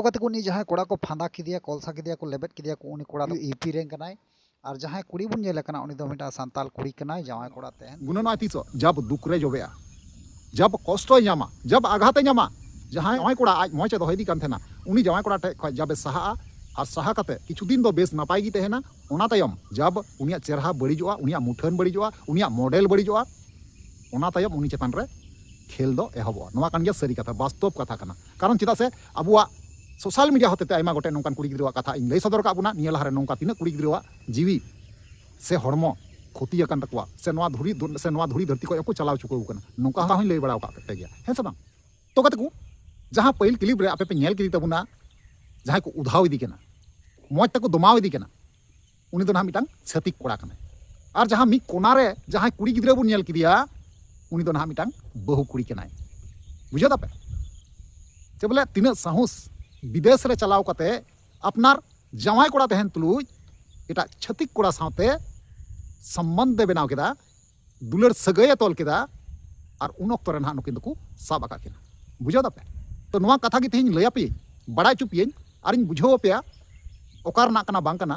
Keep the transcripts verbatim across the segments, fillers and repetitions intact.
ᱛᱚ ᱜᱟᱛᱮ ᱠᱚ, ᱩᱱᱤ ᱡᱟᱦᱟᱸᱭ ᱠᱚᱲᱟ ᱠᱚ ᱯᱷᱟᱸᱫᱟ ᱠᱮᱫᱮᱭᱟ, ᱠᱚᱞᱥᱟ ᱠᱮᱫᱮᱭᱟ ᱠᱚ, ᱞᱮᱵᱮᱫ ᱠᱮᱫᱮᱭᱟ ᱠᱚ, ᱩᱱᱤ ᱠᱚᱲᱟ ᱫᱚ ᱤᱭᱩ ᱯᱤ ᱨᱮᱱ ᱠᱟᱱᱟᱭ᱾ ᱟᱨ ᱡᱟᱦᱟᱸᱭ ᱠᱩᱲᱤ ᱵᱚᱱ ᱧᱮᱞᱮ ᱠᱟᱱᱟ, ᱩᱱᱤ ᱫᱚ ᱢᱤᱫᱴᱟᱝ ᱥᱟᱱᱛᱟᱞ ᱠᱩᱲᱤ ᱠᱟᱱᱟᱭ, ᱡᱟᱶᱟᱭ ᱠᱚᱲᱟ ᱛᱟᱦᱮᱱ᱾ ᱜᱩᱱᱟᱹᱱᱚᱜᱼᱟᱭ ᱛᱤᱥᱚᱜ? ᱡᱟᱵ ᱫᱩᱠ ᱨᱮ ᱡᱚᱵᱮᱜᱼᱟ, ᱡᱟᱵ ᱠᱚᱥᱴᱚᱭ ᱧᱟᱢᱟ, ᱡᱟᱵ ᱟᱜᱷᱟᱛᱮ ᱧᱟᱢᱟ᱾ ᱡᱟᱦᱟᱸᱭ ᱡᱟᱶᱟᱭ ᱠᱚᱲᱟ ᱟᱡ ᱢᱚᱡᱽ ᱮ ᱫᱚᱦᱚᱭᱮᱫᱮ ᱠᱟᱱ ᱛᱟᱦᱮᱱᱟ, ᱩᱱᱤ ᱡᱟᱶᱟᱭ ᱠᱚᱲᱟ ᱴᱷᱮᱡ ᱠᱷᱚᱡ ᱡᱟᱵᱮ ᱥᱟᱦᱟᱜᱼᱟ, ᱟᱨ ᱥᱟᱦᱟ ᱠᱟᱛᱮ ᱠᱤᱪᱷᱩ ᱫᱤᱱ ᱫᱚ ᱵᱮᱥ ᱱᱟᱯᱟᱭ ᱜᱮ ᱛᱟᱦᱮᱱᱟ᱾ ᱚᱱᱟ ᱛᱟᱭᱚᱢ ᱡᱟᱵ ᱩᱱᱤᱭᱟᱜ ᱪᱮᱦᱨᱟ ᱵᱟᱹᱲᱤᱡᱚᱜᱼᱟ, ᱩᱱᱤᱭᱟᱜ ᱢᱩᱴᱷᱟᱹᱱ ᱵᱟᱹᱲᱤᱡᱚᱜᱼᱟ, ᱩᱱᱤᱭᱟᱜ ᱢᱚᱰᱮᱞ ᱵᱟᱹᱲᱤᱡᱚᱜᱼᱟ, ᱚᱱᱟ ᱛᱟᱭᱚᱢ ᱩᱱᱤ ᱪᱮᱛᱟᱱ ᱨᱮ ᱠᱷᱮᱞ ᱫᱚ ᱮᱦᱚᱵᱚᱜᱼᱟ᱾ ᱱᱚᱣᱟ ᱠᱟᱱ ᱜᱮᱭᱟ ᱥᱟᱹᱨᱤ ᱠᱟᱛᱷᱟ, ᱵᱟᱥᱛᱚᱵ ᱠᱟᱛᱷᱟ ᱠᱟᱱᱟ᱾ ᱠᱟᱨᱚᱱ ᱪᱮᱫᱟᱜ ᱥᱮ ᱟᱵᱚᱣᱟᱜ ᱥᱳᱥᱟᱞ ᱢᱤᱰᱤᱭᱟ ᱦᱚᱛᱮᱛᱮ ᱟᱭᱢᱟ ᱜᱚᱴᱮᱡ ᱱᱚᱝᱠᱟᱱ ᱠᱩᱲᱤ ᱜᱤᱫᱽᱨᱟᱹᱣᱟᱜ ᱠᱟᱛᱷᱟ ᱤᱧ ᱞᱟᱹᱭ ᱥᱚᱫᱚᱨ ᱠᱟᱜ ᱵᱚᱱᱟ᱾ ᱱᱤᱭᱟᱹ ᱞᱟᱦᱟᱨᱮ ᱱᱚᱝᱠᱟ ᱛᱤᱱᱟᱹᱜ ᱠᱩᱲᱤ ᱜᱤᱫᱽᱨᱟᱹᱣᱟᱜ ᱡᱤᱣᱤ ᱥᱮ ᱦᱚᱲᱢᱚ ᱠᱷᱚᱛᱤ ᱟᱠᱟᱱ ᱛᱟᱠᱚᱣᱟ, ᱥᱮ ᱱᱚᱣᱟ ᱫᱷᱩᱲᱤ ᱫᱩ-, ᱥᱮ ᱱᱚᱣᱟ ᱫᱷᱩᱲᱤ ᱫᱷᱟᱹᱨᱛᱤ ᱠᱷᱚᱡ ᱦᱚᱸᱠᱚ ᱪᱟᱞᱟᱣ ᱪᱩᱠᱟᱹᱣ ᱠᱟᱱᱟ, ᱱᱚᱝᱠᱟ ᱦᱚᱸᱧ ᱞᱟᱹᱭ ᱵᱟᱲᱟ ᱟᱠᱟᱫ ᱯᱮ ᱜᱮᱭᱟ, ᱦᱮᱸ ᱥᱮ ᱵᱟᱝ? ᱛᱚ ᱜᱟᱛᱮ ᱠᱚ, ᱡᱟᱦᱟᱸ ᱯᱟᱹᱦᱤᱞ ᱠᱞᱤᱯ ᱨᱮ ᱟᱯᱮ ᱯᱮ ᱧᱮᱞ ᱠᱮᱫᱮ ᱛᱟᱵᱚᱱᱟ, ᱡᱟᱦᱟᱸᱭ ᱠᱚ ᱩᱫᱷᱟᱣ ᱤᱫᱤ ᱠᱟᱱᱟ, ᱢᱚᱡᱽ ᱛᱮᱠᱚ ᱫᱚᱢᱟᱣ ᱤᱫᱤ ᱠᱟᱱᱟ, ᱩᱱᱤ ᱫᱚ ᱱᱟᱦᱟᱜ ᱢᱤᱫᱴᱟᱝ ᱪᱷᱟᱹᱛᱤᱠ ᱠᱚᱲᱟ ᱠᱟᱱᱟᱭ᱾ ᱟᱨ ᱡᱟᱦᱟᱸ ᱢᱤᱫ ᱠᱚᱱᱟ ᱨᱮ ᱡᱟᱦᱟᱸᱭ ᱠᱩᱲᱤ ᱜᱤᱫᱽᱨᱟᱹ ᱵᱚᱱ ᱧᱮᱞ ᱠᱮᱫᱮᱭᱟ, ᱩᱱᱤ ᱫᱚ ᱱᱟᱦᱟᱜ ᱢᱤᱫᱴᱟᱝ ᱵᱟᱹᱦᱩ ᱠᱩᱲᱤ ᱠᱟᱱᱟᱭ᱾ ᱵᱩᱡᱷᱟᱹᱣ ᱫᱟᱯᱮ? ᱪᱮ ᱵᱚᱞᱮ ᱛᱤᱱᱟᱹᱜ ᱥᱟᱦᱚᱥ, ᱵᱤᱫᱮᱥ ᱨᱮ ᱪᱟᱞᱟᱣ ᱠᱟᱛᱮ ᱟᱯᱱᱟᱨ ᱡᱟᱶᱟᱭ ᱠᱚᱲᱟ ᱛᱟᱦᱮᱱ ᱛᱩᱞᱩᱡ ᱮᱴᱟᱜ ᱪᱷᱟᱹᱛᱤᱠ ᱠᱚᱲᱟ ᱥᱟᱶᱛᱮ ᱥᱚᱢᱵᱚᱱᱫᱷ ᱮ ᱵᱮᱱᱟᱣ ᱠᱮᱫᱟ, ᱫᱩᱞᱟᱹᱲ ᱥᱟᱹᱜᱟᱹᱭ ᱮ ᱛᱚᱞ ᱠᱮᱫᱟ, ᱟᱨ ᱩᱱ ᱚᱠᱛᱚ ᱨᱮ ᱱᱟᱦᱟᱜ ᱱᱩᱠᱤᱱ ᱫᱚᱠᱚ ᱥᱟᱵ ᱟᱠᱟᱫ ᱠᱤᱱᱟ᱾ ᱵᱩᱡᱷᱟᱹᱣ ᱫᱟᱯᱮ? ᱛᱚ ᱱᱚᱣᱟ ᱠᱟᱛᱷᱟ ᱜᱮ ᱛᱮᱦᱮᱧ ᱞᱟᱹᱭ ᱟᱯᱮᱭᱟᱹᱧ, ᱵᱟᱲᱟᱭ ᱦᱚᱪᱚ ᱯᱮᱭᱟᱹᱧ, ᱟᱨᱤᱧ ᱵᱩᱡᱷᱟᱹᱣ ᱟᱯᱮᱭᱟ ᱚᱠᱟ ᱨᱮᱱᱟᱜ ᱠᱟᱱᱟ ᱵᱟᱝ ᱠᱟᱱᱟ᱾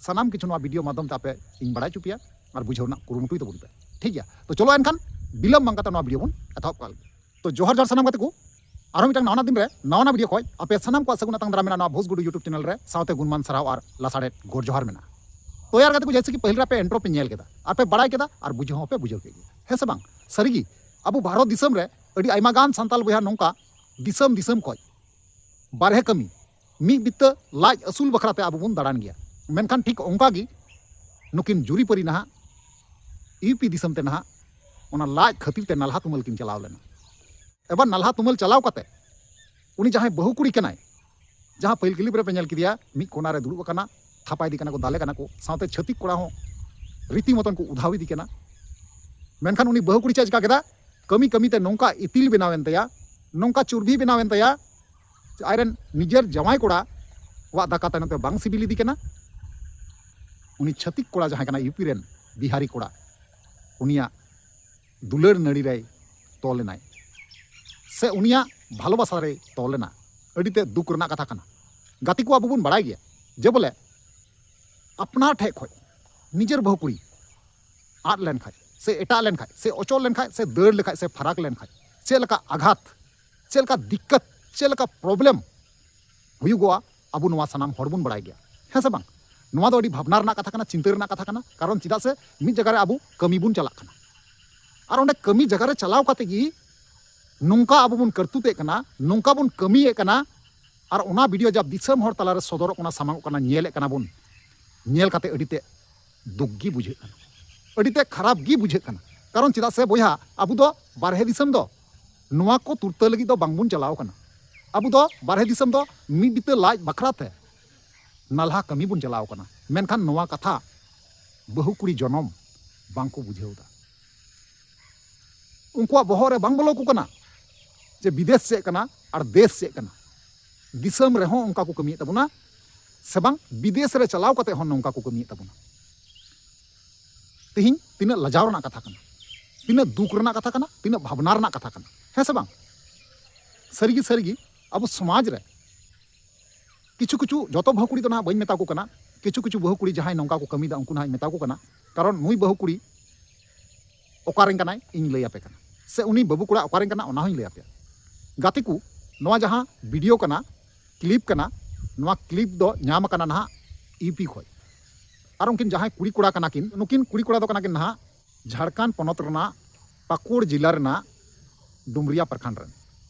ᱥᱟᱱᱟᱢ ᱠᱤᱪᱷᱩ ᱱᱚᱣᱟ ᱵᱷᱤᱰᱤᱭᱳ ᱢᱟᱫᱽᱫᱷᱚᱢ ᱛᱮ ᱟᱯᱮ ᱤᱧ ᱵᱟᱲᱟᱭ ᱦᱚᱪᱚ ᱯᱮᱭᱟ ᱟᱨ ᱵᱩᱡᱷᱟᱹᱣ ᱨᱮᱱᱟᱜ ᱠᱩᱨᱩᱢᱩᱴᱩᱭ ᱛᱟᱵᱚᱱ ᱯᱮ, ᱴᱷᱤᱠ ᱜᱮᱭᱟ? ᱛᱚ ᱪᱚᱞᱚ ᱮᱱᱠᱷᱟᱱ ᱵᱤᱞᱚᱢ ᱵᱟᱝ ᱠᱟᱛᱮ ᱱᱚᱣᱟ ᱵᱷᱤᱰᱤᱭᱳ ᱵᱚᱱ ᱮᱛᱚᱦᱚᱵ ᱠᱟᱜ ᱞᱮᱜᱮ᱾ ᱛᱚ ᱡᱚᱦᱟᱨ ᱡᱚᱦᱟᱨ ᱥᱟᱱᱟᱢ ᱜᱟᱛᱮ ᱠᱚ, ᱟᱨᱦᱚᱸ ᱢᱤᱫᱴᱟᱝ ᱱᱟᱣᱟ ᱫᱤᱱ ᱨᱮ ᱱᱟᱣᱟ ᱱᱟᱣᱟ ᱵᱷᱤᱰᱤᱭᱳ ᱠᱷᱚᱡ ᱟᱯᱮ ᱥᱟᱱᱟᱢ ᱠᱚᱣᱟᱜ ᱥᱟᱹᱜᱩᱱ ᱟᱛᱟᱝ ᱫᱟᱨᱟᱢ ᱢᱮᱱᱟᱜᱼᱟ ᱱᱚᱣᱟ ᱵᱷᱳᱡᱽ ᱜᱩᱰᱩ YouTube ᱪᱮᱱᱮᱞ ᱨᱮ, ᱥᱟᱶᱛᱮ ᱜᱩᱱᱢᱟᱱ ᱥᱟᱨᱦᱟᱣ ᱟᱨ ᱞᱟᱥᱟᱲᱮᱫ ᱜᱚᱰ ᱡᱚᱦᱟᱨ ᱢᱮᱱᱟᱜᱼᱟ᱾ ᱛᱚ ᱭᱟᱨ ᱜᱟᱛᱮ ᱠᱚ, ᱡᱮᱭᱥᱮ ᱠᱤ ᱯᱟᱹᱦᱤᱞ ᱨᱮ ᱟᱯᱮ ᱤᱱᱴᱨᱳ ᱯᱮ ᱧᱮᱞ ᱠᱮᱫᱟ, ᱟᱨ ᱯᱮ ᱵᱟᱲᱟᱭ ᱠᱮᱫᱟ, ᱟᱨ ᱵᱩᱡᱷᱟᱹᱣ ᱦᱚᱸᱯᱮ ᱵᱩᱡᱷᱟᱹᱣ ᱠᱮᱫ ᱜᱮᱭᱟ, ᱦᱮᱸ ᱥᱮ ᱵᱟᱝ? ᱥᱟᱹᱨᱤᱜᱮ ᱟᱵᱚ ᱵᱷᱟᱨᱚᱛ ᱫᱤᱥᱚᱢ ᱨᱮ ᱟᱹᱰᱤ ᱟᱭᱢᱟ ᱜᱟᱱ ᱥᱟᱱᱛᱟᱞ ᱵᱚᱭᱦᱟ ᱱᱚᱝᱠᱟ ᱫᱤᱥᱚᱢ ᱫᱤᱥᱚᱢ ᱠᱷᱚᱡ ᱵᱟᱨᱦᱮ ᱠᱟᱹᱢᱤ, ᱢᱤᱫ ᱵᱤᱛᱟᱹ ᱞᱟᱡ ᱟᱹᱥᱩᱞ ᱵᱟᱠᱷᱨᱟ ᱛᱮ ᱟᱵᱚ ᱵᱚᱱ ᱫᱟᱬᱟᱱ ᱜᱮᱭᱟ᱾ ᱢᱮᱱᱠᱷᱟᱱ ᱴᱷᱤᱠ ᱚᱱᱠᱟ ᱜᱮ ᱱᱩᱠᱤᱱ ᱡᱩᱨᱤᱯᱟᱹᱨᱤ ᱱᱟᱦᱟᱜ ᱤᱭᱩ ᱯᱤ ᱫᱤᱥᱚᱢ ᱛᱮ ᱱᱟᱦᱟᱜ ᱚᱱᱟ ᱞᱟᱡ ᱠᱷᱟᱹᱛᱤᱨ ᱛᱮ ᱱᱟᱞᱦᱟ ᱛᱩᱢᱟᱹᱞ ᱠᱤᱱ ᱪᱟᱞᱟᱣ ᱞᱮᱱᱟ᱾ ᱮᱵᱟᱨ ᱱᱟᱞᱦᱟ ᱛᱩᱢᱟᱹᱞ ᱪᱟᱞᱟᱣ ᱠᱟᱛᱮ ᱩᱱᱤ ᱡᱟᱦᱟᱸᱭ ᱵᱟᱹᱦᱩ ᱠᱩᱲᱤ ᱠᱟᱱᱟᱭ, ᱡᱟᱦᱟᱸ ᱯᱟᱹᱦᱤᱞ ᱠᱞᱤᱯ ᱨᱮᱯᱮ ᱧᱮᱞ ᱠᱮᱫᱮᱭᱟ, ᱢᱤᱫ ᱠᱚᱱᱟ ᱨᱮ ᱫᱩᱲᱩᱵ ᱟᱠᱟᱱᱟ, ᱛᱷᱟᱯᱟ ᱤᱫᱤ ᱠᱟᱱᱟ ᱠᱚ, ᱫᱟᱞᱮ ᱠᱟᱱᱟ ᱠᱚ, ᱥᱟᱶᱛᱮ ᱪᱷᱟᱹᱛᱤᱠ ᱠᱚᱲᱟ ᱦᱚᱸ ᱨᱤᱛᱤ ᱢᱚᱛᱚᱱ ᱠᱚ ᱩᱫᱷᱟᱣ ᱤᱫᱤ ᱠᱟᱱᱟ᱾ ᱢᱮᱱᱠᱷᱟᱱ ᱩᱱᱤ ᱵᱟᱹᱦᱩ ᱠᱩᱲᱤ ᱪᱮᱫ ᱮ ᱪᱤᱠᱟ ᱠᱮᱫᱟ? ᱠᱟᱹᱢᱤ ᱠᱟᱹᱢᱤ ᱛᱮ ᱱᱚᱝᱠᱟ ᱤᱛᱤᱞ ᱵᱮᱱᱟᱣ ᱮᱱ ᱛᱟᱭᱟ, ᱱᱚᱝᱠᱟ ᱪᱚᱨᱵᱤ ᱵᱮᱱᱟᱣ ᱮᱱ ᱛᱟᱭᱟ, ᱟᱡᱨᱮᱱ ᱱᱤᱡᱮᱨ ᱡᱟᱶᱟᱭ ᱠᱚᱲᱟ ᱣᱟᱜ ᱫᱟᱠᱟ ᱛᱟᱭᱱᱚᱢ ᱛᱮ ᱵᱟᱝ ᱥᱤᱵᱤᱞ ᱤᱫᱤ ᱠᱟᱱᱟ᱾ ᱩᱱᱤ ᱪᱷᱟᱹᱛᱤᱠ ᱠᱚᱲᱟ ᱡᱟᱦᱟᱸᱭ ᱠᱟᱱᱟᱭ, ᱤᱭᱩ ᱯᱤ ᱨᱮᱱ ᱵᱤᱦᱟᱨᱤ ᱠᱚᱲᱟ, ᱩᱱᱤᱭᱟᱜ ᱫᱩᱞᱟᱹᱲ ᱱᱟᱹᱲᱤ ᱨᱮᱭ ᱛᱚᱞ ᱮᱱᱟᱭ, ᱥᱮ ᱩᱱᱤᱭᱟᱜ ᱵᱷᱟᱞᱚᱵᱟᱥᱟ ᱨᱮᱭ ᱛᱚᱞ ᱮᱱᱟ᱾ ᱟᱹᱰᱤ ᱛᱮᱫ ᱫᱩᱠ ᱨᱮᱱᱟᱜ ᱠᱟᱛᱷᱟ ᱠᱟᱱᱟ᱾ ᱜᱟᱛᱮ ᱠᱚ, ᱟᱵᱚ ᱵᱚᱱ ᱵᱟᱲᱟᱭ ᱜᱮᱭᱟ ᱡᱮ ᱵᱚᱞᱮ ᱟᱯᱱᱟᱨ ᱴᱷᱮᱡ ᱠᱷᱚᱡ ᱱᱤᱡᱮᱨ ᱵᱟᱹᱦᱩ ᱠᱩᱲᱤ ᱟᱫ ᱞᱮᱱ ᱠᱷᱟᱡ ᱥᱮ ᱮᱴᱟᱜ ᱞᱮᱱ ᱠᱷᱟᱡ ᱥᱮ ᱚᱪᱚᱞ ᱞᱮᱱ ᱠᱷᱟᱡ ᱥᱮ ᱫᱟᱹᱲ ᱞᱮᱠᱷᱟᱡ ᱥᱮ ᱯᱷᱟᱨᱟᱠ ᱞᱮᱱ ᱠᱷᱟᱡ ᱪᱮᱫ ᱞᱮᱠᱟ ᱟᱜᱷᱟᱛ, ᱪᱮᱫ ᱞᱮᱠᱟ ᱫᱤᱠᱠᱟᱛ, ᱪᱮᱫ ᱞᱮᱠᱟ problem ᱦᱩᱭᱩᱜᱚᱜᱼᱟ, ᱟᱵᱚ ᱱᱚᱣᱟ ᱥᱟᱱᱟᱢ ᱦᱚᱲ ᱵᱚᱱ ᱵᱟᱲᱟᱭ ᱜᱮᱭᱟ, ᱦᱮᱸ ᱥᱮ ᱵᱟᱝ? ᱱᱚᱣᱟ ᱫᱚ ᱟᱹᱰᱤ ᱵᱷᱟᱵᱽᱱᱟ ᱨᱮᱱᱟᱜ ᱠᱟᱛᱷᱟ ᱠᱟᱱᱟ, ᱪᱤᱱᱛᱟᱹ ᱨᱮᱱᱟᱜ ᱠᱟᱛᱷᱟ ᱠᱟᱱᱟ᱾ ᱠᱟᱨᱚᱱ ᱪᱮᱫᱟᱜ ᱥᱮ ᱢᱤᱫ ᱡᱟᱭᱜᱟ ᱨᱮ ᱟᱵᱚ ᱠᱟᱹᱢᱤ ᱵᱚᱱ ᱪᱟᱞᱟᱜ ᱠᱟᱱᱟ, ᱟᱨ ᱚᱸᱰᱮ ᱠᱟᱹᱢᱤ ᱡᱟᱭᱜᱟ ᱨᱮ ᱪᱟᱞᱟᱣ ᱠᱟᱛᱮ ᱜᱮ ᱱᱚᱝᱠᱟ ᱟᱵᱚ ᱵᱚᱱ ᱠᱟᱹᱨᱛᱩᱛᱮᱫ ᱠᱟᱱᱟ, ᱱᱚᱝᱠᱟ ᱵᱚᱱ ᱠᱟᱹᱢᱤᱭᱮᱫ ᱠᱟᱱᱟ, ᱟᱨ ᱚᱱᱟ video ᱡᱟᱵ ᱫᱤᱥᱚᱢ ᱦᱚᱲ ᱛᱟᱞᱟᱨᱮ ᱥᱚᱫᱚᱨᱚᱜ ᱠᱟᱱᱟ, ᱥᱟᱢᱟᱝᱚᱜ ᱠᱟᱱᱟ, ᱧᱮᱞᱮᱫ ᱠᱟᱱᱟ ᱵᱚᱱ, ᱧᱮᱞ ᱠᱟᱛᱮ ᱟᱹᱰᱤ ᱛᱮ ᱫᱩᱠ ᱜᱮ ᱵᱩᱡᱷᱟᱹᱜ ᱠᱟᱱᱟ, ᱟᱹᱰᱤ ᱛᱮ ᱠᱷᱟᱨᱟᱯ ᱜᱮ ᱵᱩᱡᱷᱟᱹᱜ ᱠᱟᱱᱟ᱾ ᱠᱟᱨᱚᱱ ᱪᱮᱫᱟᱜ ᱥᱮ ᱵᱚᱭᱦᱟ, ᱟᱵᱚ ᱫᱚ ᱵᱟᱨᱦᱮ ᱫᱤᱥᱚᱢ ᱫᱚ ᱱᱚᱣᱟ ᱠᱚ ᱛᱩᱨᱛᱟᱹ ᱞᱟᱹᱜᱤᱫ ᱫᱚ ᱵᱟᱝ ᱵᱚᱱ ᱪᱟᱞᱟᱣ ᱠᱟᱱᱟ᱾ ᱟᱵᱚ ᱫᱚ ᱵᱟᱨᱦᱮ ᱫᱤᱥᱚᱢ ᱫᱚ ᱢᱤᱫ ᱵᱤᱛᱟᱹ ᱞᱟᱡ ᱵᱟᱠᱷᱨᱟ ᱛᱮ ᱱᱟᱞᱦᱟ ᱠᱟᱹᱢᱤ ᱵᱚᱱ ᱪᱟᱞᱟᱣ ᱠᱟᱱᱟ᱾ ᱢᱮᱱᱠᱷᱟᱱ ᱱᱚᱣᱟ ᱠᱟᱛᱷᱟ ᱵᱟᱹᱦᱩ ᱠᱩᱲᱤ ᱡᱚᱱᱚᱢ ᱵᱟᱝ ᱠᱚ ᱵᱩᱡᱷᱟᱹᱣ ᱮᱫᱟ᱾ ᱩᱱᱠᱩᱣᱟᱜ ᱵᱚᱦᱚᱜ ᱨᱮ ᱵᱟᱝ ᱵᱚᱞᱚ ᱟᱠᱚ ᱠᱟᱱᱟ ᱡᱮ ᱵᱤᱫᱮᱥ ᱪᱮᱫ ᱠᱟᱱᱟ ᱟᱨ ᱫᱮᱥ ᱪᱮᱫ ᱠᱟᱱᱟ᱾ ᱫᱤᱥᱚᱢ ᱨᱮᱦᱚᱸ ᱚᱱᱠᱟ ᱠᱚ ᱠᱟᱹᱢᱤᱭᱮᱫ ᱛᱟᱵᱚᱱᱟ, ᱥᱮ ᱵᱟᱝ ᱵᱤᱫᱮᱥ ᱨᱮ ᱪᱟᱞᱟᱣ ᱠᱟᱛᱮ ᱦᱚᱸ ᱱᱚᱝᱠᱟ ᱠᱚ ᱠᱟᱹᱢᱤᱭᱮᱫ ᱛᱟᱵᱚᱱᱟ᱾ ᱛᱤᱦᱤᱧ ᱛᱤᱱᱟᱹᱜ ᱞᱟᱡᱟᱣ ᱨᱮᱱᱟᱜ ᱠᱟᱛᱷᱟ ᱠᱟᱱᱟ, ᱛᱤᱱᱟᱹᱜ ᱫᱩᱠ ᱨᱮᱱᱟᱜ ᱠᱟᱛᱷᱟ ᱠᱟᱱᱟ, ᱛᱤᱱᱟᱹᱜ ᱵᱷᱟᱵᱽᱱᱟ ᱨᱮᱱᱟᱜ ᱠᱟᱛᱷᱟ ᱠᱟᱱᱟ, ᱦᱮᱸ ᱥᱮ ᱵᱟᱝ? ᱥᱟᱹᱨᱤᱜᱮ, ᱥᱟᱹᱨᱤᱜᱮ ᱟᱵᱚ ᱥᱚᱢᱟᱡᱽ ᱨᱮ ᱠᱤᱪᱷᱩ ᱠᱤᱪᱷᱩ, ᱡᱚᱛᱚ ᱵᱟᱹᱦᱩ ᱠᱩᱲᱤ ᱫᱚ ᱱᱟᱦᱟᱜ ᱵᱟᱹᱧ ᱢᱮᱛᱟ ᱠᱚ ᱠᱟᱱᱟ, ᱠᱤᱪᱷᱩ ᱠᱤᱪᱷᱩ ᱵᱟᱹᱦᱩ ᱠᱩᱲᱤ ᱡᱟᱦᱟᱸᱭ ᱱᱚᱝᱠᱟ ᱠᱚ ᱠᱟᱹᱢᱤᱭᱮᱫᱟ, ᱩᱱᱠᱩ ᱱᱟᱦᱟᱜ ᱤᱧ ᱢᱮᱛᱟ ᱠᱚ ᱠᱟᱱᱟ᱾ ᱠᱟᱨᱚᱱ ᱱᱩᱭ ᱵᱟᱹᱦᱩ ᱠᱩᱲᱤ ᱚᱠᱟᱨᱮᱱ ᱠᱟᱱᱟᱭ ᱤᱧ ᱞᱟᱹᱭ ᱟᱯᱮ ᱠᱟᱱᱟ, ᱥᱮ ᱩᱱᱤ ᱵᱟᱹᱵᱩ ᱠᱚᱲᱟ ᱚᱠᱟᱨᱮᱱ ᱠᱟᱱᱟ ᱚᱱᱟ ᱦᱚᱸᱧ ᱞᱟᱹᱭ ᱟᱯᱮᱭᱟ᱾ ᱜᱟᱛᱮ ᱠᱚ, ᱱᱚᱣᱟ ᱡᱟᱦᱟᱸ video ᱠᱟᱱᱟ, clip ᱠᱟᱱᱟ, ᱱᱚᱣᱟ clip ᱫᱚ ᱧᱟᱢ ᱟᱠᱟᱱᱟ ᱱᱟᱦᱟᱜ ᱤᱭᱩ ᱯᱤ ᱠᱷᱚᱡ᱾ ᱟᱨ ᱩᱱᱠᱤᱱ ᱡᱟᱦᱟᱸᱭ ᱠᱩᱲᱤ ᱠᱚᱲᱟ ᱠᱟᱱᱟ ᱠᱤᱱ, ᱱᱩᱠᱤᱱ ᱠᱩᱲᱤ ᱠᱚᱲᱟ ᱫᱚ ᱠᱟᱱᱟ ᱠᱤᱱ ᱱᱟᱦᱟᱜ ᱡᱷᱟᱲᱠᱷᱚᱸᱰ ᱯᱚᱱᱚᱛ ᱨᱮᱱᱟᱜ ᱯᱟᱹᱠᱩᱲ ᱡᱮᱞᱟ ᱨᱮᱱᱟᱜ ᱰᱩᱢᱨᱤᱭᱟ ᱯᱨᱚᱠᱷᱚᱸᱰ ᱨᱮᱱ᱾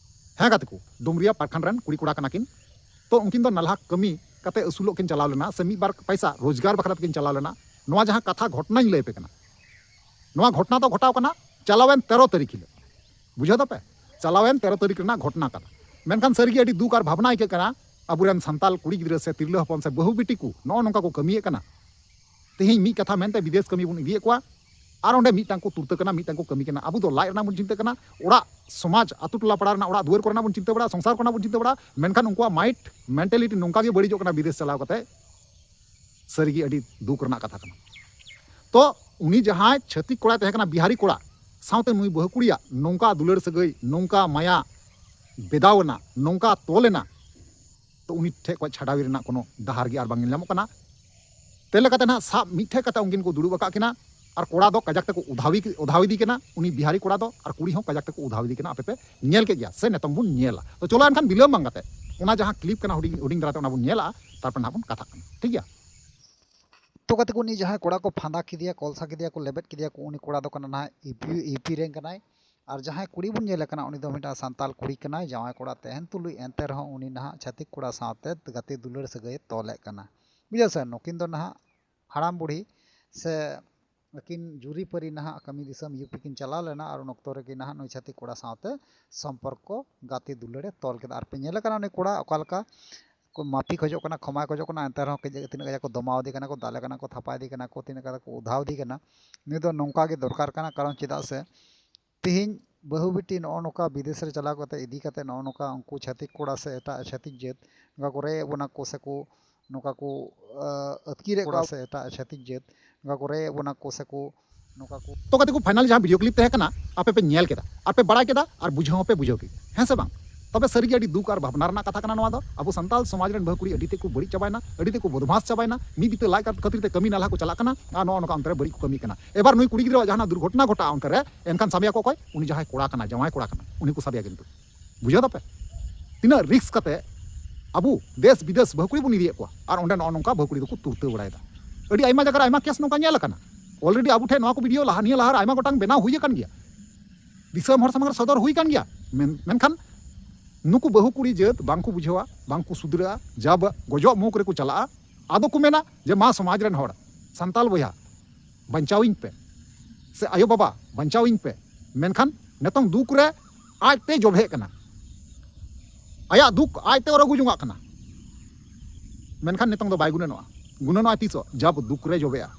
ᱦᱮᱸ ᱜᱟᱛᱮ ᱠᱚ, ᱰᱩᱢᱨᱤᱭᱟ ᱯᱨᱚᱠᱷᱚᱸᱰ ᱨᱮᱱ ᱠᱩᱲᱤ ᱠᱚᱲᱟ ᱠᱟᱱᱟ ᱠᱤᱱ᱾ ᱛᱚ ᱩᱱᱠᱤᱱ ᱫᱚ ᱱᱟᱞᱦᱟ ᱠᱟᱹᱢᱤ ᱠᱟᱛᱮ ᱟᱹᱥᱩᱞᱚᱜ ᱠᱤᱱ ᱪᱟᱞᱟᱣ ᱞᱮᱱᱟ, ᱥᱮ ᱢᱤᱫ ᱵᱟᱨ ᱯᱚᱭᱥᱟ ᱨᱳᱡᱽᱜᱟᱨ ᱵᱟᱠᱷᱨᱟ ᱛᱮᱠᱤᱱ ᱪᱟᱞᱟᱣ ᱞᱮᱱᱟ᱾ ᱱᱚᱣᱟ ᱡᱟᱦᱟᱸ ᱠᱟᱛᱷᱟ ᱜᱷᱚᱴᱚᱱᱟᱧ ᱞᱟᱹᱭ ᱟᱯᱮ ᱠᱟᱱᱟ, ᱱᱚᱣᱟ ᱜᱷᱚᱴᱚᱱᱟ ᱫᱚ ᱜᱷᱚᱴᱟᱣ ᱠᱟᱱᱟ ᱪᱟᱞᱟᱣᱮᱱ ᱛᱮᱨᱚ ᱛᱟᱹᱨᱤᱠᱷ ᱦᱤᱞᱳᱜ᱾ ᱵᱩᱡᱷᱟᱹᱣ ᱫᱟᱯᱮ? ᱪᱟᱞᱟᱣᱮᱱ ᱛᱮᱨᱚ ᱛᱟᱹᱨᱤᱠᱷ ᱨᱮᱱᱟᱜ ᱜᱷᱚᱴᱚᱱᱟ ᱠᱟᱱᱟ᱾ ᱢᱮᱱᱠᱷᱟᱱ ᱥᱟᱹᱨᱤᱜᱮ ᱟᱹᱰᱤ ᱫᱩᱠ ᱟᱨ ᱵᱷᱟᱵᱽᱱᱟ ᱟᱹᱭᱠᱟᱹᱜ ᱠᱟᱱᱟ, ᱟᱵᱚᱨᱮᱱ ᱥᱟᱱᱛᱟᱞ ᱠᱩᱲᱤ ᱜᱤᱫᱽᱨᱟᱹ ᱥᱮ ᱛᱤᱨᱞᱟᱹ ᱦᱚᱯᱚᱱ ᱥᱮ ᱵᱟᱹᱦᱩ ᱵᱤᱴᱤ ᱠᱚ ᱱᱚᱜᱼᱚ ᱱᱚᱝᱠᱟ ᱠᱚ ᱠᱟᱹᱢᱤᱭᱮᱫ ᱠᱟᱱᱟ᱾ ᱛᱮᱦᱮᱧ ᱢᱤᱫ ᱠᱟᱛᱷᱟ ᱢᱮᱱᱛᱮ ᱵᱤᱫᱮᱥ ᱠᱟᱹᱢᱤ ᱵᱚᱱ ᱤᱫᱤᱭᱮᱫ ᱠᱚᱣᱟ, ᱟᱨ ᱚᱸᱰᱮ ᱢᱤᱫᱴᱟᱝ ᱠᱚ ᱛᱩᱨᱛᱟᱹ ᱠᱟᱱᱟ, ᱢᱤᱫᱴᱟᱝ ᱠᱚ ᱠᱟᱹᱢᱤ ᱠᱟᱱᱟ᱾ ᱟᱵᱚ ᱫᱚ ᱞᱟᱡ ᱨᱮᱱᱟᱜ ᱵᱚᱱ ᱪᱤᱱᱛᱟᱹ ᱠᱟᱱᱟ, ᱚᱲᱟᱜ ᱥᱚᱢᱟᱡᱽ, ᱟᱛᱳ ᱴᱚᱞᱟ ᱯᱟᱲᱟ ᱨᱮᱱᱟᱜ ᱚᱲᱟᱜ ᱫᱩᱣᱟᱹᱨ ᱠᱚᱨᱮᱱᱟᱜ ᱵᱚᱱ ᱪᱤᱱᱛᱟᱹ ᱵᱟᱲᱟ, ᱥᱚᱝᱥᱟᱨ ᱠᱚᱨᱮᱱᱟᱜ ᱵᱚᱱ ᱪᱤᱱᱛᱟᱹ ᱵᱟᱲᱟ, ᱢᱮᱱᱠᱷᱟᱱ ᱩᱱᱠᱩᱣᱟᱜ mind mentality ᱱᱚᱝᱠᱟ ᱜᱮ ᱵᱟᱹᱲᱤᱡᱚᱜ ᱠᱟᱱᱟ ᱵᱤᱫᱮᱥ ᱪᱟᱞᱟᱣ ᱠᱟᱛᱮ᱾ ᱥᱟᱹᱨᱤᱜᱮ ᱟᱹᱰᱤ ᱫᱩᱠ ᱨᱮᱱᱟᱜ ᱠᱟᱛᱷᱟ ᱠᱟᱱᱟ᱾ ᱛᱚ ᱩᱱᱤ ᱡᱟᱦᱟᱸᱭ ᱪᱷᱟᱹᱛᱤᱠ ᱠᱚᱲᱟᱭ ᱛᱟᱦᱮᱸ ᱠᱟᱱᱟ, ᱵᱤᱦᱟᱨᱤ ᱠᱚᱲᱟ ᱥᱟᱶᱛᱮ ᱱᱩᱭ ᱵᱟᱹᱦᱩ ᱠᱩᱲᱤᱭᱟᱜ ᱱᱚᱝᱠᱟ ᱫᱩᱞᱟᱹᱲ ᱥᱟᱹᱜᱟᱹᱭ, ᱱᱚᱝᱠᱟ ᱢᱟᱭᱟ, ᱵᱮᱫᱟᱣ ᱮᱱᱟ, ᱱᱚᱝᱠᱟ ᱛᱚᱞ ᱮᱱᱟ, ᱛᱚ ᱩᱱᱤ ᱴᱷᱮᱡ ᱠᱷᱚᱡ ᱪᱷᱟᱰᱟᱣᱤ ᱨᱮᱱᱟᱜ ᱠᱳᱱᱳ ᱰᱟᱦᱟᱨ ᱜᱮ ᱟᱨ ᱵᱟᱝ ᱧᱮᱞ ᱧᱟᱢᱚᱜ ᱠᱟᱱᱟ᱾ ᱛᱮ ᱞᱮᱠᱟᱛᱮ ᱱᱟᱦᱟᱜ ᱥᱟᱵ ᱢᱤᱫ ᱴᱷᱮᱡ ᱠᱟᱛᱮ ᱩᱱᱠᱤᱱ ᱠᱚ ᱫᱩᱲᱩᱵ ᱟᱠᱟᱫ ᱠᱤᱱᱟ ᱟᱨ ᱠᱚᱲᱟ ᱫᱚ ᱠᱟᱡᱟᱠ ᱛᱮᱠᱚ ᱩᱫᱷᱟᱣᱤ ᱩᱫᱷᱟᱣ ᱤᱫᱤ ᱠᱟᱱᱟ, ᱩᱱᱤ ᱵᱤᱦᱟᱨᱤ ᱠᱚᱲᱟ ᱫᱚ ᱟᱨ ᱠᱩᱲᱤ ᱦᱚᱸ ᱠᱟᱡᱟᱠ ᱛᱮᱠᱚ ᱩᱫᱷᱟᱣ ᱤᱫᱤ ᱠᱟᱱᱟ᱾ ᱟᱯᱮ ᱯᱮ ᱧᱮᱞ ᱠᱮᱫ ᱜᱮᱭᱟ ᱥᱮ ᱱᱤᱛᱚᱝ ᱵᱚᱱ ᱧᱮᱞᱟ᱾ ᱛᱚ ᱪᱚᱞᱚ ᱮᱱᱠᱷᱟᱱ ᱵᱤᱞᱚᱢ ᱵᱟᱝ ᱠᱟᱛᱮ ᱚᱱᱟ ᱡᱟᱦᱟᱸ ᱠᱞᱤᱯ ᱠᱟᱱᱟ ᱦᱩᱰᱤᱧ ᱦᱩᱰᱤᱧ ᱫᱷᱟᱨᱟ ᱛᱮ ᱚᱱᱟ ᱵᱚᱱ ᱧᱮᱞᱟ, ᱛᱟᱨᱯᱚᱨ ᱱᱟᱦᱟᱜ ᱵᱚᱱ ᱠᱟᱛᱷᱟᱜ ᱠᱟᱱᱟ, ᱴᱷᱤᱠ ᱜᱮᱭᱟ? ᱛᱚ ᱜᱟᱛᱮ ᱠᱚ, ᱩᱱᱤ ᱡᱟᱦᱟᱸᱭ ᱠᱚᱲᱟ ᱠᱚ ᱯᱷᱟᱸᱫᱟ ᱠᱮᱫᱮᱭᱟ, ᱠᱚᱞᱥᱟ ᱠᱮᱫᱮᱭᱟ ᱠᱚ, ᱞᱮᱵᱮᱫ ᱠᱮᱫᱮᱭᱟ ᱠᱚ, ᱩᱱᱤ ᱠᱚᱲᱟ ᱫᱚ ᱠᱟᱱᱟ ᱱᱟᱦᱟᱜ ᱤᱭᱩ ᱯᱤ, ᱤᱭᱩ ᱯᱤ ᱨᱮᱱ ᱠᱟᱱᱟᱭ᱾ ᱟᱨ ᱡᱟᱦᱟᱸᱭ ᱠᱩᱲᱤ ᱵᱚᱱ ᱧᱮᱞᱮ ᱠᱟᱱᱟ, ᱩᱱᱤ ᱫᱚ ᱢᱤᱫᱴᱟᱝ ᱥᱟᱱᱛᱟᱞ ᱠᱩᱲᱤ ᱠᱟᱱᱟᱭ, ᱡᱟᱶᱟᱭ ᱠᱚᱲᱟ ᱛᱟᱦᱮᱱ ᱛᱩᱞᱩᱡ ᱮᱱᱛᱮ ᱨᱮᱦᱚᱸ ᱩᱱᱤ ᱱᱟᱦᱟᱜ ᱪᱷᱟᱹᱛᱤᱠ ᱠᱚᱲᱟ ᱥᱟᱶᱛᱮ ᱜᱟᱛᱮ ᱫᱩᱞᱟᱹᱲ ᱥᱟᱹᱜᱟᱹᱭ ᱛᱚᱞᱮᱫ ᱠᱟᱱᱟ᱾ ᱵᱩᱡᱷᱟᱹᱣ ᱥᱮ, ᱱᱩᱠᱤᱱ ᱫᱚ ᱱᱟᱦᱟᱜ ᱦᱟᱲᱟᱢ ᱵᱩᱲᱦᱤ ᱥᱮ ᱟᱹᱠᱤᱱ ᱡᱩᱨᱤ ᱯᱟᱹᱨᱤ ᱱᱟᱦᱟᱜ ᱠᱟᱹᱢᱤ ᱫᱤᱥᱚᱢ ᱤᱭᱩ ᱯᱤ ᱠᱤᱱ ᱪᱟᱞᱟᱣ ᱞᱮᱱᱟ, ᱟᱨ ᱩᱱ ᱚᱠᱛᱚ ᱨᱮᱜᱮ ᱱᱟᱦᱟᱜ ᱱᱩᱭ ᱪᱷᱟᱹᱛᱤᱠ ᱠᱚᱲᱟ ᱥᱟᱶᱛᱮ ᱥᱚᱢᱯᱚᱨᱠᱚ ᱜᱟᱛᱮ ᱫᱩᱞᱟᱹᱲᱮ ᱛᱚᱞ ᱠᱮᱫᱟ᱾ ᱟᱨ ᱯᱮ ᱧᱮᱞᱮ ᱠᱟᱱᱟ ᱩᱱᱤ ᱠᱚᱲᱟ ᱚᱠᱟ ᱞᱮᱠᱟ ᱠᱚ ᱢᱟᱯᱤ ᱠᱷᱚᱡᱚᱜ ᱠᱟᱱᱟ, ᱠᱷᱚᱢᱟᱭ ᱠᱷᱚᱡᱚᱜ ᱠᱟᱱᱟ, ᱮᱱᱛᱮ ᱨᱮᱦᱚᱸ ᱠᱟᱹᱡ ᱛᱤᱱᱟᱹᱜ ᱠᱟᱡᱟᱠ ᱠᱚ ᱫᱚᱢᱟᱣ ᱤᱫᱤ ᱠᱟᱱᱟ ᱠᱚ, ᱫᱟᱞᱮ ᱠᱟᱱᱟ ᱠᱚ, ᱛᱷᱟᱯᱟ ᱤᱫᱤ ᱠᱟᱱᱟ ᱠᱚ, ᱛᱤᱱᱟᱹᱜ ᱠᱟᱡᱟᱠ ᱠᱚ ᱩᱫᱷᱟᱣ ᱤᱫᱤ ᱠᱟᱱᱟ᱾ ᱱᱩᱭ ᱫᱚ ᱱᱚᱝᱠᱟ ᱜᱮ ᱫᱚᱨᱠᱟᱨ ᱠᱟᱱᱟ, ᱠᱟᱨᱚᱱ ᱪᱮᱫᱟᱜ ᱥᱮ ᱛᱮᱦᱮᱧ ᱵᱟᱹᱦᱩ ᱵᱤᱴᱤ ᱱᱚᱜᱼᱚ ᱱᱚᱝᱠᱟ ᱵᱤᱫᱮᱥ ᱨᱮ ᱪᱟᱞᱟᱣ ᱠᱟᱛᱮ ᱤᱫᱤ ᱠᱟᱛᱮ ᱱᱚᱜᱼᱚ ᱱᱚᱝᱠᱟ ᱩᱱᱠᱩ ᱪᱷᱟᱹᱛᱤᱠ ᱠᱚᱲᱟ ᱥᱮ ᱮᱴᱟᱜ ᱪᱷᱟᱹᱛᱤᱠ ᱡᱟᱹᱛ ᱱᱚᱝᱠᱟ ᱠᱚ ᱨᱮᱡ ᱮᱫ ᱵᱚᱱᱟ ᱠᱚ ᱥᱮ ᱠᱚ ᱱᱚᱝᱠᱟ ᱠᱚ, ᱟᱹ, ᱟᱹᱛᱠᱤᱨᱮᱫ ᱠᱚᱲᱟ ᱠᱚᱣᱟ ᱥᱮ ᱮᱴᱟᱜ ᱪᱷᱟᱹᱛᱤᱠ ᱡᱟᱹᱛ ᱱᱚᱝᱠᱟ ᱠᱚ ᱨᱮᱡ ᱮᱫ ᱵᱚᱱᱟ ᱠᱚ ᱥᱮ ᱠᱚ ᱱᱚᱝᱠᱟ ᱠᱚ᱾ ᱛᱚ ᱜᱟᱛᱮ ᱠᱚ, ᱯᱷᱟᱭᱱᱟᱞ ᱡᱟᱦᱟᱸ ᱵᱷᱤᱰᱤᱭᱳ ᱠᱞᱤᱯ ᱛᱟᱦᱮᱸ ᱠᱟᱱᱟ, ᱟᱯᱮ ᱯᱮ ᱧᱮᱞ ᱠᱮᱫᱟ ᱟᱨ ᱯᱮ ᱵᱟᱲᱟᱭ ᱠᱮᱫᱟ ᱟᱨ ᱵᱩᱡᱷᱟᱹᱣ ᱦᱚᱸᱯᱮ ᱵᱩᱡᱷᱟᱹᱣ ᱠᱮᱫᱟ, ᱦᱮᱸ ᱥᱮ ᱵᱟᱝ? ᱛᱚᱵᱮ ᱥᱟᱹᱨᱤᱜᱮ ᱟᱹᱰᱤ ᱫᱩᱠ ᱟᱨ ᱵᱷᱟᱵᱽᱱᱟ ᱨᱮᱱᱟᱜ ᱠᱟᱛᱷᱟ ᱠᱟᱱᱟ ᱱᱚᱣᱟ ᱫᱚ᱾ ᱟᱵᱚ ᱥᱟᱱᱛᱟᱞ ᱥᱚᱢᱟᱡᱽ ᱨᱮᱱ ᱵᱟᱹᱦᱩ ᱠᱩᱲᱤ ᱟᱹᱰᱤ ᱛᱮᱫ ᱠᱚ ᱵᱟᱹᱲᱤᱡ ᱪᱟᱵᱟᱭᱮᱱᱟ, ᱟᱹᱰᱤ ᱛᱮᱫ ᱠᱚ ᱵᱚᱫᱢᱟᱥ ᱪᱟᱵᱟᱭᱮᱱᱟ᱾ ᱢᱤᱫ ᱵᱤᱛᱟᱹ ᱞᱟᱡ ᱠᱷᱟᱹᱛᱤᱨ ᱛᱮ ᱠᱟᱹᱢᱤ ᱱᱟᱞᱦᱟ ᱠᱚ ᱪᱟᱞᱟᱜ ᱠᱟᱱᱟ ᱟᱨ ᱱᱚᱜᱼᱚ ᱱᱚᱝᱠᱟ ᱚᱱᱛᱮ ᱨᱮ ᱵᱟᱹᱲᱤᱡ ᱠᱚ ᱠᱟᱹᱢᱤ ᱠᱟᱱᱟ᱾ ᱮᱵᱟᱨ ᱱᱩᱭ ᱠᱩᱲᱤ ᱜᱤᱫᱽᱨᱟᱹᱣᱟᱜ ᱡᱟᱦᱟᱱᱟᱜ ᱫᱩᱨᱜᱷᱚᱴᱚᱱᱟ ᱜᱷᱚᱴᱟᱜᱼᱟ ᱚᱱᱛᱮ ᱨᱮ, ᱮᱱᱠᱷᱟᱱ ᱥᱟᱵᱮᱭᱟ ᱠᱚ ᱚᱠᱚᱭ? ᱩᱱᱤ ᱡᱟᱦᱟᱸᱭ ᱠᱚᱲᱟ ᱠᱟᱱᱟ, ᱡᱟᱶᱟᱭ ᱠᱚᱲᱟ ᱠᱟᱱᱟ, ᱩᱱᱤ ᱠᱚ ᱥᱟᱵᱮᱭᱟ ᱠᱤᱱᱛᱩ᱾ ᱵᱩᱡᱷᱟᱹᱣ ᱫᱟᱯᱮ? ᱛᱤᱱᱟᱹᱜ ᱨᱤᱠᱥ ᱠᱟᱛᱮ ᱟᱵᱚ ᱫᱮᱥ ᱵᱤᱫᱮᱥ ᱵᱟᱹᱦᱩ ᱠᱩᱲᱤ ᱵᱚᱱ ᱤᱫᱤᱭᱮᱫ ᱠᱚᱣᱟ ᱟᱨ ᱚᱸᱰᱮ ᱱᱚᱜᱼᱚ ᱱᱚᱝᱠᱟ ᱵᱟᱹᱦᱩ ᱠᱩᱲᱤ ᱫᱚᱠᱚ ᱛᱩᱨᱛᱟᱹ ᱵᱟᱲᱟᱭᱮᱫᱟ᱾ ᱟᱹᱰᱤ ᱟᱭᱢᱟ ᱡᱟᱭᱜᱟ ᱨᱮ ᱟᱭᱢᱟ ᱠᱮᱥ ᱱᱚᱝᱠᱟ ᱧᱮᱞ ᱟᱠᱟᱱᱟ᱾ ᱚᱞᱨᱮᱰᱤ ᱟᱵᱚ ᱴᱷᱮᱱ ᱱᱚᱣᱟ ᱠᱚ ᱵᱷᱤᱰᱤᱭᱳ ᱞᱟᱦᱟ, ᱱᱤᱭᱟᱹ ᱞᱟᱦᱟ ᱨᱮ ᱟᱭᱢᱟ ᱜᱚᱴᱟᱝ ᱵᱮᱱᱟᱣ ᱦᱩᱭ ᱟᱠᱟᱱ ᱜᱮᱭᱟ, ᱫᱤᱥᱚᱢ ᱦᱚᱲ ᱥᱟᱢᱟᱝ ᱨᱮ ᱥᱚᱫᱚᱨ ᱦᱩᱭ ᱟᱠᱟᱱ ᱜᱮᱭᱟ᱾ ᱢᱮᱱ-, ᱢᱮᱱᱠᱷᱟᱱ ᱱᱩᱠᱩ ᱵᱟᱹᱦᱩ ᱠᱩᱲᱤ ᱡᱟᱹᱛ ᱵᱟᱝ ᱠᱚ ᱵᱩᱡᱷᱟᱹᱣᱟ, ᱵᱟᱝ ᱠᱚ ᱥᱩᱫᱷᱨᱟᱹᱜᱼᱟ, ᱡᱟᱵ ᱜᱚᱡᱚᱜ ᱢᱩᱠ ᱨᱮᱠᱚ ᱪᱟᱞᱟᱜᱼᱟ᱾ ᱟᱫᱚ ᱠᱚ ᱢᱮᱱᱟ ᱡᱮ, "ᱢᱟ ᱥᱚᱢᱟᱡᱽ ᱨᱮᱱ ᱦᱚᱲ, ᱥᱟᱱᱛᱟᱞ ᱵᱚᱭᱦᱟ, ᱵᱟᱧᱪᱟᱣᱤᱧ ᱯᱮ, ᱥᱮ ᱟᱭᱳ ᱵᱟᱵᱟ, ᱵᱟᱧᱪᱟᱣᱤᱧ ᱯᱮ᱾" ᱢᱮᱱᱠᱷᱟᱱ ᱱᱤᱛᱚᱝ ᱫᱩᱠ ᱨᱮ ᱟᱡᱛᱮ ᱡᱚᱵᱷᱮᱜ ᱠᱟᱱᱟ᱾ ᱟᱭᱟᱜ ᱫᱩᱠ ᱟᱡᱛᱮ ᱚᱨ ᱟᱹᱜᱩ ᱡᱚᱝᱟᱜ ᱠᱟᱱᱟ᱾ ᱢᱮᱱᱠᱷᱟᱱ ᱱᱤᱛᱚᱝ ᱫᱚ ᱵᱟᱭ ᱜᱩᱱᱟᱹᱱᱚᱜᱼᱟ᱾ ᱜᱩᱱᱟᱹᱱᱚᱜᱼᱟᱭ ᱛᱤᱥᱚᱜ? ᱡᱟᱵ ᱫᱩᱠ ᱨᱮ ᱡᱚᱵᱮᱜᱼᱟ,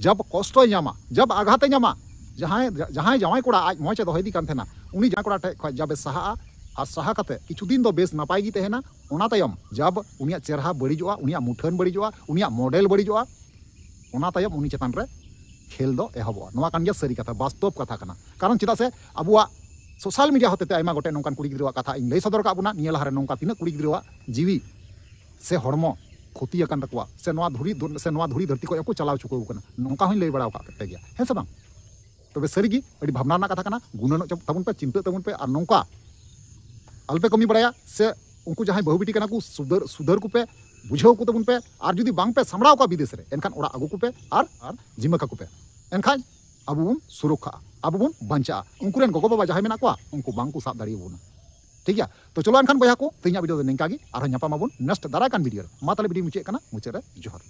ᱡᱟᱵ ᱠᱚᱥᱴᱚᱭ ᱧᱟᱢᱟ, ᱡᱟᱵ ᱟᱜᱷᱟᱛᱮ ᱧᱟᱢᱟ᱾ ᱡᱟᱦᱟᱸᱭ, ᱡᱟᱦᱟᱸᱭ ᱡᱟᱶᱟᱭ ᱠᱚᱲᱟ ᱟᱡ ᱢᱚᱡᱽ ᱮ ᱫᱚᱦᱚᱭᱮᱫᱮ ᱠᱟᱱ ᱛᱟᱦᱮᱱᱟ, ᱩᱱᱤ ᱡᱟᱶᱟᱭ ᱠᱚᱲᱟ ᱴᱷᱮᱡ ᱠᱷᱚᱡ ᱡᱟᱵᱮ ᱥᱟᱦᱟᱜᱼᱟ, ᱟᱨ ᱥᱟᱦᱟ ᱠᱟᱛᱮ ᱠᱤᱪᱷᱩ ᱫᱤᱱ ᱫᱚ ᱵᱮᱥ ᱱᱟᱯᱟᱭ ᱜᱮ ᱛᱟᱦᱮᱱᱟ᱾ ᱚᱱᱟ ᱛᱟᱭᱚᱢ ᱡᱟᱵ ᱩᱱᱤᱭᱟᱜ ᱪᱮᱦᱨᱟ ᱵᱟᱹᱲᱤᱡᱚᱜᱼᱟ, ᱩᱱᱤᱭᱟᱜ ᱢᱩᱴᱷᱟᱹᱱ ᱵᱟᱹᱲᱤᱡᱚᱜᱼᱟ, ᱩᱱᱤᱭᱟᱜ ᱢᱚᱰᱮᱞ ᱵᱟᱹᱲᱤᱡᱚᱜᱼᱟ, ᱚᱱᱟ ᱛᱟᱭᱚᱢ ᱩᱱᱤ ᱪᱮᱛᱟᱱ ᱨᱮ ᱠᱷᱮᱞ ᱫᱚ ᱮᱦᱚᱵᱚᱜᱼᱟ᱾ ᱱᱚᱣᱟ ᱠᱟᱱ ᱜᱮᱭᱟ ᱥᱟᱹᱨᱤ ᱠᱟᱛᱷᱟ, ᱵᱟᱥᱛᱚᱵ ᱠᱟᱛᱷᱟ ᱠᱟᱱᱟ᱾ ᱠᱟᱨᱚᱱ ᱪᱮᱫᱟᱜ ᱥᱮ ᱟᱵᱚᱣᱟᱜ ᱥᱳᱥᱟᱞ ᱢᱤᱰᱤᱭᱟ ᱦᱚᱛᱮᱛᱮ ᱟᱭᱢᱟ ᱜᱚᱴᱮᱡ ᱱᱚᱝᱠᱟᱱ ᱠᱩᱲᱤ ᱜᱤᱫᱽᱨᱟᱹᱣᱟᱜ ᱠᱟᱛᱷᱟ ᱤᱧ ᱞᱟᱹᱭ ᱥᱚᱫᱚᱨ ᱠᱟᱜ ᱵᱚᱱᱟ᱾ ᱱᱤᱭᱟᱹ ᱞᱟᱦᱟᱨᱮ ᱱᱚᱝᱠᱟ ᱛᱤᱱᱟᱹᱜ ᱠᱩᱲᱤ ᱜᱤᱫᱽᱨᱟᱹᱣᱟᱜ ᱡᱤᱣᱤ ᱥᱮ ᱦᱚᱲᱢᱚ ᱠᱷᱚᱛᱤ ᱟᱠᱟᱱ ᱛᱟᱠᱚᱣᱟ, ᱥᱮ ᱱᱚᱣᱟ ᱫᱷᱩᱲᱤ ᱫᱩ- ᱥᱮ ᱱᱚᱣᱟ ᱫᱷᱩᱲᱤ ᱫᱷᱟᱹᱨᱛᱤ ᱠᱷᱚᱱ ᱦᱚᱸᱠᱚ ᱪᱟᱞᱟᱣ ᱪᱩᱠᱟᱹᱣ ᱟᱠᱟᱱᱟ, ᱱᱚᱝᱠᱟ ᱦᱚᱸᱧ ᱞᱟᱹᱭ ᱵᱟᱲᱟ ᱟᱠᱟᱫ ᱯᱮ ᱜᱮᱭᱟ, ᱦᱮᱸ ᱥᱮ ᱵᱟᱝ? ᱛᱚᱵᱮ ᱥᱟᱹᱨᱤᱜᱮ ᱟᱹᱰᱤ ᱵᱷᱟᱵᱽᱱᱟ ᱨᱮᱱᱟᱜ ᱠᱟᱛᱷᱟ ᱠᱟᱱᱟ᱾ ᱜᱩᱱᱟᱹᱱᱚᱜ ᱪᱟ- ᱛᱟᱵᱚᱱ ᱯᱮ, ᱪᱤᱱᱛᱟᱹᱜ ᱛᱟᱵᱚᱱ ᱯᱮ, ᱟᱨ ᱱᱚᱝᱠᱟ ᱟᱞᱚᱯᱮ ᱠᱟᱹᱢᱤ ᱵᱟᱲᱟᱭᱟ᱾ ᱥᱮ ᱩᱱᱠᱩ ᱡᱟᱦᱟᱸᱭ ᱵᱟᱹᱦᱩ ᱵᱤᱴᱤ ᱠᱟᱱᱟ ᱠᱚ, ᱥᱩᱫᱷᱟᱹᱨ ᱥᱩᱫᱷᱟᱹᱨ ᱠᱚᱯᱮ, ᱵᱩᱡᱷᱟᱹᱣ ᱠᱚ ᱛᱟᱵᱚᱱ ᱯᱮ᱾ ᱟᱨ ᱡᱩᱫᱤ ᱵᱟᱝ ᱯᱮ ᱥᱟᱢᱵᱲᱟᱣ ᱠᱚᱣᱟ ᱵᱤᱫᱮᱥ ᱨᱮ, ᱮᱱᱠᱷᱟᱱ ᱚᱲᱟᱜ ᱟᱹᱜᱩ ᱠᱚᱯᱮ ᱟᱨ ᱟᱨ ᱡᱤᱢᱟᱹ ᱠᱟᱠᱚ ᱯᱮ᱾ ᱮᱱᱠᱷᱟᱱ ᱟᱵᱚ ᱵᱚᱱ ᱥᱩᱨᱚᱠᱠᱷᱟᱜᱼᱟ, ᱟᱵᱚ ᱵᱚᱱ ᱵᱟᱧᱪᱟᱜᱼᱟ᱾ ᱩᱱᱠᱩ ᱨᱮᱱ ᱜᱚᱜᱚ ᱵᱟᱵᱟ ᱡᱟᱦᱟᱸᱭ ᱢᱮᱱᱟᱜ ᱠᱚᱣᱟ, ᱩᱱᱠᱩ ᱵᱟᱝ ᱠᱚ ᱥᱟᱵ ᱫᱟᱲᱮᱭᱟᱵᱚᱱᱟ᱾ ᱴᱷᱤᱠ ᱜᱮᱭᱟ? ᱛᱚ ᱪᱚᱞᱚ ᱮᱱᱠᱷᱟᱱ ᱵᱚᱭᱦᱟ ᱠᱚ, ᱛᱮᱦᱮᱧᱟᱜ ᱵᱷᱤᱰᱤᱭᱳ ᱫᱚ ᱱᱤᱝᱠᱟ ᱜᱮ᱾ ᱟᱨᱦᱚᱸ ᱧᱟᱯᱟᱢ ᱟᱵᱚᱱ ᱱᱮᱠᱥᱴ ᱫᱟᱨᱟᱭ ᱠᱟᱱ ᱵᱷᱤᱰᱤᱭᱳ ᱨᱮ᱾ ᱢᱟ ᱛᱟᱦᱞᱮ ᱵᱷᱤᱰᱤᱭᱳ ᱢᱩᱪᱟᱹᱫ ᱠᱟᱱᱟ, ᱢᱩᱪᱟᱹᱫ ᱨᱮ ᱡᱚᱦᱟᱨ᱾